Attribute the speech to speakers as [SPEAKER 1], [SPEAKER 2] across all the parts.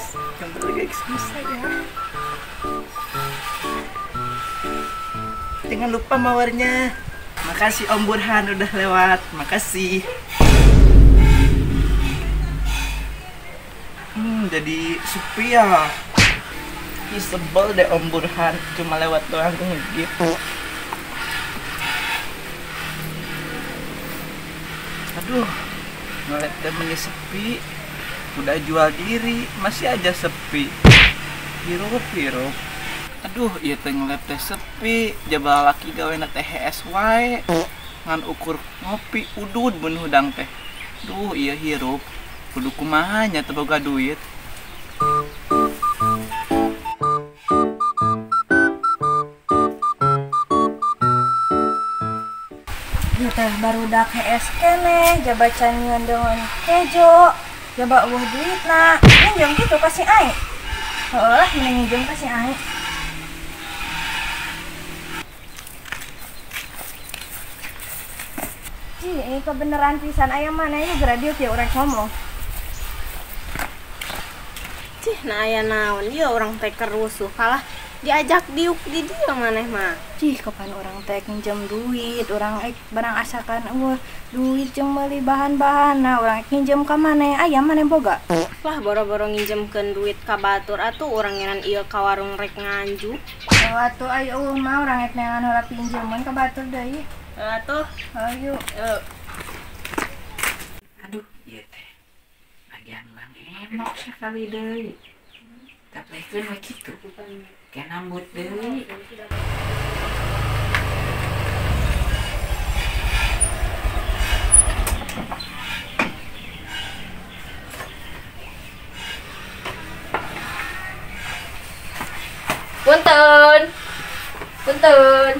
[SPEAKER 1] Guys, kembali lagi sama saya. Jangan lupa mawarnya. Makasih Om Burhan udah lewat. Makasih. Jadi sepi ya. Ih, sebel deh Om Burhan, cuma lewat doang gitu. Aduh, ngeliat meni sepi. Udah jual diri, masih aja sepi. Hirup-hirup. Aduh, ieu teh ngeliat teh sepi, jaba laki gawena teh HS wae. Ngan ukur ngopi udud mun hudang teh. Duh, ieu hirup. Kudu kumaha nya teu boga duit.
[SPEAKER 2] Ieu teh barudak HS keneh, jaba can nyieun deungeun kejo. Jaba eueuh duitna, minjem kitu ka si Ai. Heueuh lah, mending minjem ka si Ai. Cih, ini kebenaran pisan aya mana ieu geura dieu kieu urang ngomong.
[SPEAKER 3] Cih, nah aya naon ieu urang teh kerusuh kalah diajak diuk di dieu maneh mah.
[SPEAKER 2] Cih, kapan urang teh minjem duit, urang ek barang asakan eueuh duit jeung meuli bahan-bahanna, urang ek minjem ka maneh, aya maneh boga.
[SPEAKER 3] Lah boro-boro nginjemkeun duit ka batur atuh urang ngeran ieu ka warung rek nganjuk.
[SPEAKER 2] Oh atuh aya eueuh mah urang ek neangan heula pinjeman ka batur deui.
[SPEAKER 3] Atuh,
[SPEAKER 2] ayo.
[SPEAKER 1] Aduh, ieu teh. Bagian Bang Emok sakali deui. Taplehkeun we kitu. Ke nambut deui.
[SPEAKER 3] Punten. Punten.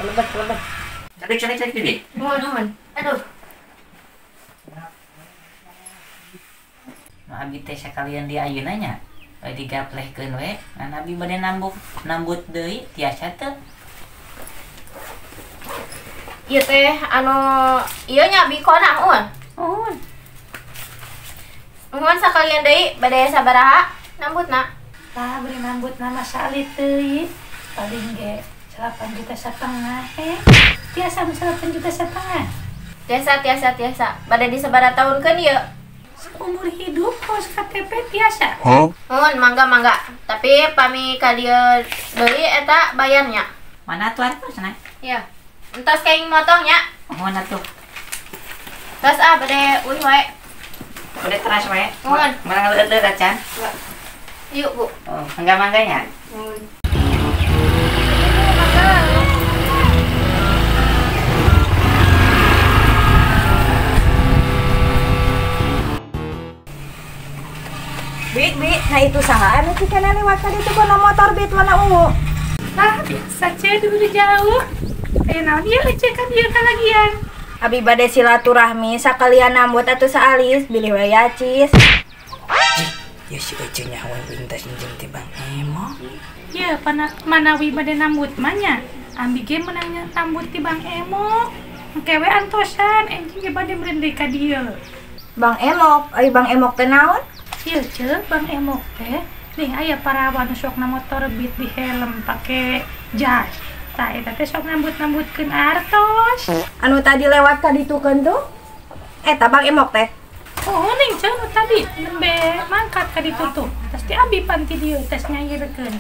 [SPEAKER 1] Lebat, lebat. Cari, cari, cari deh.
[SPEAKER 3] Mohon, mohon. Aduh.
[SPEAKER 4] Nah, abi teh sakalian di ayeuna nya. Digaplehkeun we, ngan abi bade nambut deui tiasa teu.
[SPEAKER 3] Ieu teh anu ieu nya bikona eueun.
[SPEAKER 4] Eueun.
[SPEAKER 3] Mohon sakalian deui bade sabaraha nambutna?
[SPEAKER 5] Tah bari nambutna mah salit deui. Paling ge 8,5 juta tiasa 8,5 juta.
[SPEAKER 3] Tiasa tiasa tiasa. Bade di sabaraha taunkeun ieu?
[SPEAKER 5] Seumur hidup kos KTP tiasa.
[SPEAKER 3] Huh? Mun mangga mangga. Tapi pami ka dieu deui eta bayarnya.
[SPEAKER 4] Mana tuh atuh cenah?
[SPEAKER 3] Ya. Entos kaing motongnya.
[SPEAKER 4] Mohon atuh.
[SPEAKER 3] Tos ah bade uih wae.
[SPEAKER 4] Bade teras wae.
[SPEAKER 3] Mohon.
[SPEAKER 4] Mana leuleut acan?
[SPEAKER 3] Yuk, Bu.
[SPEAKER 4] Oh, mangga mangganya.
[SPEAKER 3] Mohon.
[SPEAKER 2] Bit, bit, nah itu saha anu cikana lewat tadi tuh kono motor bit warna ungu.
[SPEAKER 5] Lah, biasa cek dulu jauh. Aya naon ieu cek ka dieu kalagian.
[SPEAKER 2] Abi bade silaturahmi sakalian nambut atuh saalis bilih we yacis.
[SPEAKER 1] Ya si Ece nyahoan pintas minjem ti Bang Emok.
[SPEAKER 5] Ya, manawi bade nambut mah nya. Ambi ge meunang nambut ti Bang Emok. Engke we antosan enjing ge bade meureun deui ka dieu.
[SPEAKER 2] Bang Emok, ai Bang Emok teh naon?
[SPEAKER 5] Ieu ceu Bang Emok teh nih aya parawan sok na motor beat di helm pake jas. Tah eta teh sok nambut-nambutkeun artos.
[SPEAKER 2] Anu tadi lewat ka ditukeun tuh? Eta Bang Emok teh.
[SPEAKER 5] Oh, ning ceu nu tadi nembe mangkat ka ditu tuh. Tas ti abi pan ti dieu tes nyairkeun.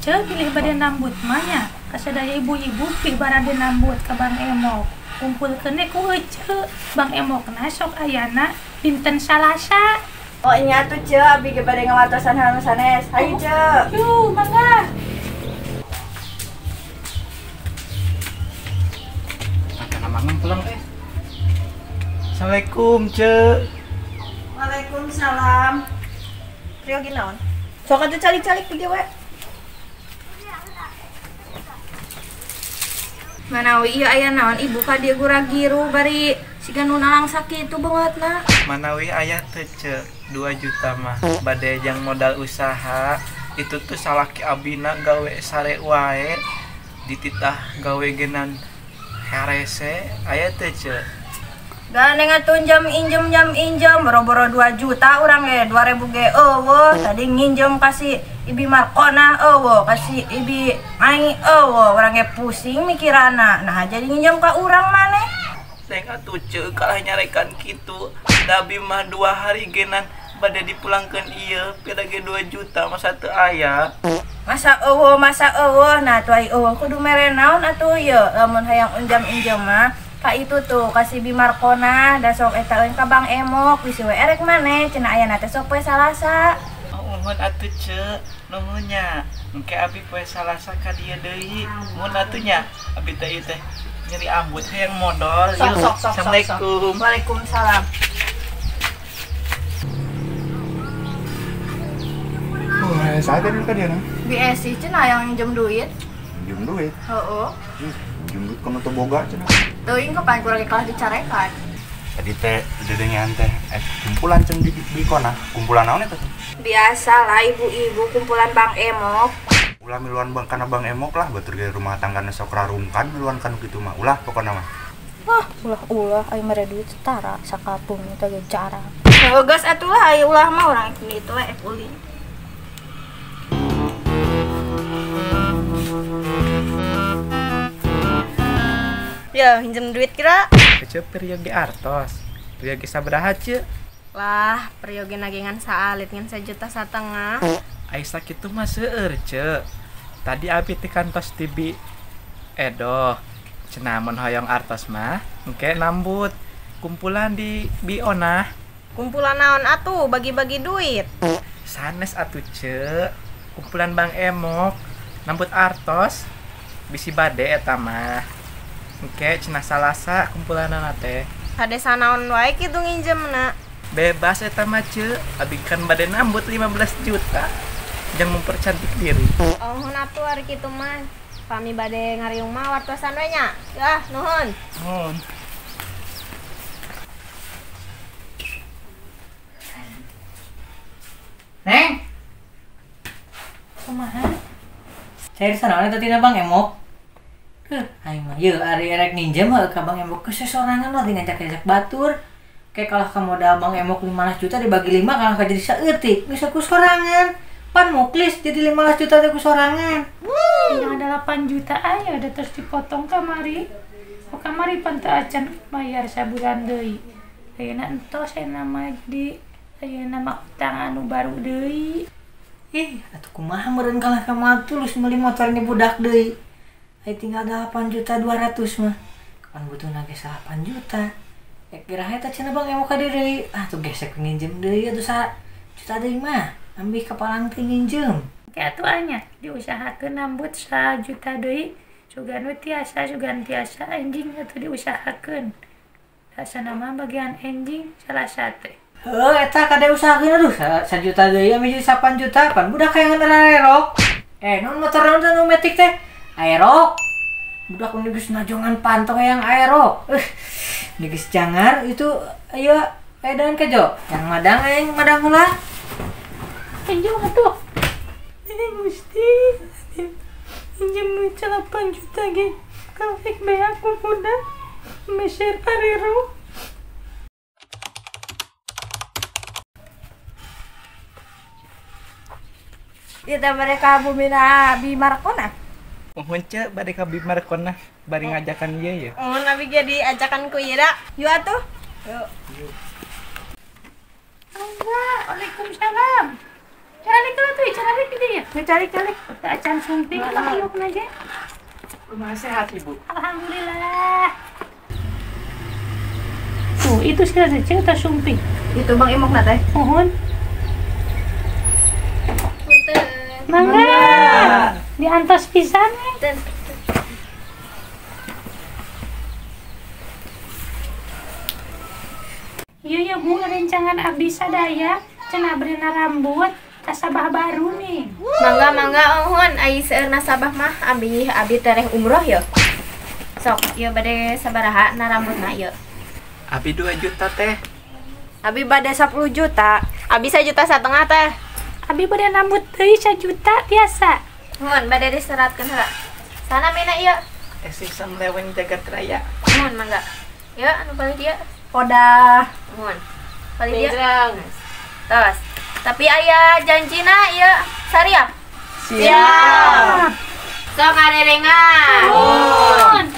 [SPEAKER 5] Ceu bilih bade nambut mah nya. Kasadaya ibu-ibu pih barade nambut ka Bang Emok. Kumpulkeun ku eceu. Bang Emokna sok ayana dinten Salasa.
[SPEAKER 2] Oh nya tuh ceu, abi ge bade ngawatosan hal nu sanes. Hayu ceu.
[SPEAKER 5] Yuh, mangga.
[SPEAKER 1] Mangga mangga pulang teh. Assalamualaikum ceu.
[SPEAKER 2] Waalaikumsalam. Priyogi naon? Sok atuh calik-calik di we. Manawi ieu aya naon ibu ka dieu gura-giru bari siga nu nalangsa kitu beungeutna.
[SPEAKER 1] Manawi aya teu ceu 2 juta mah bade jang modal usaha itu tuh salaki abina gawe sare wae dititah gawe genan harese aya teu ceu.
[SPEAKER 2] Gandeng atuh jam injem boro-boro 2 juta urang ge 2000 ge eueuh. Tadi nginjem kasih Ibi Markona eueuh, kasih Ibi Ai eueuh, urang ge pusing mikirana. Nah jadi nginjem ka urang maneh.
[SPEAKER 1] Neng atuh ceu kalah nyarekan kitu. Da abi mah 2 hari genan bade dipulangkeun ieu, pira ge 2 juta masa teu aya.
[SPEAKER 2] Masa eueuh. Nah tuh ai eueuh kudu mere naon atuh ieu lamun hayang injem-injem mah. Ka itu tuh kasih Bi Markona da sok eta euy ka Bang Emok bisi we erek maneh cenah ayana teh sok poe Salasa.
[SPEAKER 1] Oh, nuhun atuh ceu, nuhun nya. Engke abi poe Salasa ka dieu deui. Mun atuh nya abi teh ieu teh nyeri ambut hayang modal.
[SPEAKER 2] Sok sok sok.
[SPEAKER 1] Assalamualaikum.
[SPEAKER 2] Waalaikumsalam.
[SPEAKER 6] Wah, saya tadi ka dieu na.
[SPEAKER 2] BSI cenah hayang minjem duit.
[SPEAKER 6] Minjem duit?
[SPEAKER 2] Heeh.
[SPEAKER 6] Minjem duit kana teu boga cenah.
[SPEAKER 2] Teuing kapan kurang kelas dicarekan.
[SPEAKER 6] Tadi teh dedengean teh kumpulan cen di kona. Kumpulan naon eta teh?
[SPEAKER 2] Biasa lah ibu-ibu kumpulan Bang Emok.
[SPEAKER 6] Ulah miluan bang kana Bang Emok lah batur ge rumah tanggana sok rarungkan miluan kanu kitu mah. Ulah pokona mah.
[SPEAKER 2] Wah, ulah-ulah aing mere duit setara sakapung teh ge jarang. Heuh geus atuh lah aing ulah mah urang kitu we ulin.
[SPEAKER 3] Ya, pinjem duit kira.
[SPEAKER 1] Kece peryogi artos. Peryogi sabaraha ceu?
[SPEAKER 3] Lah, peryogi nagengan saalit ngan 1,5 juta.
[SPEAKER 1] Ai sakitu mah seueur ceu. Tadi abi ti kantos ti Bi Edoh. Cenah mun hoyong artos mah engke nambut kumpulan di Bi Onah.
[SPEAKER 3] Kumpulan naon atuh bagi-bagi duit?
[SPEAKER 1] Sanes atuh ceu. Kumpulan Bang Emok nambut artos bisi bade eta mah. Engke cenah Salasa kumpulanana teh.
[SPEAKER 3] Hade sanaon wae kitu nginjemna.
[SPEAKER 1] Bebas eta mah ceu, abi kan bade nambut 15 juta. Jang mempercantik diri.
[SPEAKER 3] Oh, nuhun atuh ari kitu mah. Pami bade ngariung mah wartosan we nya. Yah, nuhun.
[SPEAKER 1] Nuhun.
[SPEAKER 4] Neng.
[SPEAKER 5] Kumaha?
[SPEAKER 4] Cair sanaon eta tina Bang Emok? Aing mah yeuh ari erek ninjem heuh ka Bang Emok geus sorangan lah ngajak-ngajak batur. Kayak kalah ka modal Bang Emok 15 juta dibagi 5 kalah ka jadi saeutik. Geus ku sorangan. Pan muklis jadi 15 juta teh ku sorangan.
[SPEAKER 5] Yang ada 8 juta aya udah terus dipotong kamari. Oh kamari pan teu acan bayar sabulan deui. Ayeuna entos ayeuna mah di ayeuna mah utang anu baru deui.
[SPEAKER 4] Ih, atuh kumaha meureun kalah ka tulus meuli motor ni budak deui. Ai tinggal 8,2 juta mah. Kapan butuh nage 8 juta. Kira eta cenah Bang Emok ka deui. Ah tuh gesek nginjem deui atuh 1 juta deui mah. Ambil kapalang teh nginjem.
[SPEAKER 5] Ke atuh anya diusahakeun nambut 1 juta deui. Sugan we tiasa, sugan tiasa anjing atuh diusahakeun. Dasana mah bagian anjing salah satu.
[SPEAKER 4] Heuh eta kade usahakeun aduh 1 juta deui ameh jadi 8 juta pan budak hayang aerok. Non motor naon teh nu metik teh? Aerok. Budak ini geus najongan pantong yang aerok. Ini geus jangar itu ayo edan kejo. Yang madang aing madang heula.
[SPEAKER 5] Injem atuh. Ini Gusti. Injem duit 8 juta ge. Kalek beak ku budak. Meser arero.
[SPEAKER 2] Kita mereka bumina Bi Markona.
[SPEAKER 1] Mohon ceu bade ka Bi Markona bari ngajakan ieu ya.
[SPEAKER 3] Mun abi ge diajakan ku ieu da.
[SPEAKER 2] Yuk atuh. Yuk.
[SPEAKER 5] Allah, waalaikumsalam. Calik lah tuh, calik gitu ya. Calik-calik. Teu acan suntik lah yuk aja.
[SPEAKER 1] Kumaha sehat Ibu?
[SPEAKER 5] Alhamdulillah. Tuh, itu sih ada ceu teh sumping.
[SPEAKER 2] Itu Bang Emok na teh.
[SPEAKER 5] Mohon.
[SPEAKER 3] Punten.
[SPEAKER 5] Mangga. Diantos pisan eh. Iya ya Bu, rencangan abdi sadaya cenah beurina rambut nasabah baru nih.
[SPEAKER 3] Mangga mangga nuhun ai seueur nasabah mah abi tereh umroh ya. Sok ieu bade sabaraha na rambutna ieu?
[SPEAKER 1] Abi 2 juta teh.
[SPEAKER 2] Abi bade 10 juta.
[SPEAKER 3] Abi 1,5 juta teh.
[SPEAKER 5] Abi bade rambut deui 1 juta tiasa.
[SPEAKER 3] Nuhun bade diseratkeun heula. Sana mina ieu.
[SPEAKER 1] Esih samleweng jagat raya.
[SPEAKER 3] Nuhun mangga. Ieu anu balik dieu.
[SPEAKER 2] Podah.
[SPEAKER 3] Muhun. Kali dia. Tos. Tapi aya janjina ieu sariap.
[SPEAKER 2] Siap.
[SPEAKER 3] Sok ngarerengan.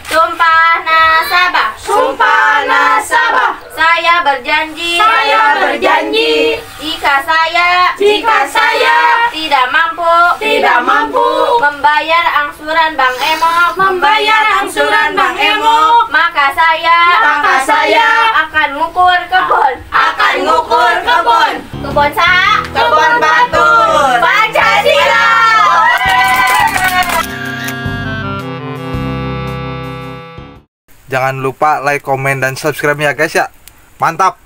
[SPEAKER 3] Sumpah nasabah.
[SPEAKER 2] Sumpah nasabah.
[SPEAKER 3] Saya berjanji.
[SPEAKER 2] Saya berjanji.
[SPEAKER 3] Jika saya.
[SPEAKER 2] Jika saya.
[SPEAKER 3] Tidak mampu.
[SPEAKER 2] Tidak mampu.
[SPEAKER 3] Membayar angsuran Bank Emok.
[SPEAKER 2] Membayar angsuran Bank Emok.
[SPEAKER 3] Maka saya.
[SPEAKER 2] Maka saya.
[SPEAKER 3] Akan ngukur kebun.
[SPEAKER 2] Akan ngukur kebun.
[SPEAKER 3] Kebun sa.
[SPEAKER 2] Kebun batur.
[SPEAKER 3] Pancasila.
[SPEAKER 7] Jangan lupa like, komen, dan subscribe ya guys ya. Mantap!